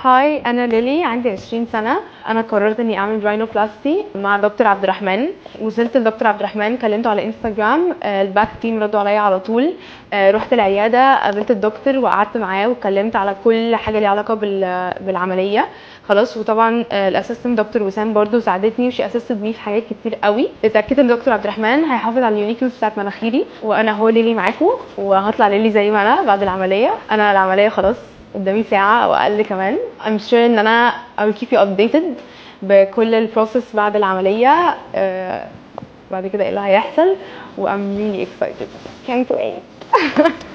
Hi، انا ليلي، عندي 20 سنه. انا قررت اني اعمل rhinoplasty مع دكتور عبد الرحمن. وصلت لدكتور عبد الرحمن، كلمته على انستغرام، ال back team ردوا عليا على طول. رحت العياده، قابلت الدكتور وقعدت معاه واتكلمت على كل حاجة ليها علاقة بالعمليه، خلاص. وطبعا ال assistant دكتور وسام برضو ساعدتني و she assisted me في حاجات كتير قوي. اتاكدت ان دكتور عبد الرحمن هيحافظ على ال uniqueness بتاعت مناخيري، وانا هو ليلي معاكم وهطلع ليلي زي ما انا بعد العمليه. انا العملية خلاص قدامي ساعة أو أقل كمان. I'm sure إن أنا I will keep you updated بكل ال process بعد العملية، بعد كده ايه اللي هيحصل، و I'm really excited، can't wait.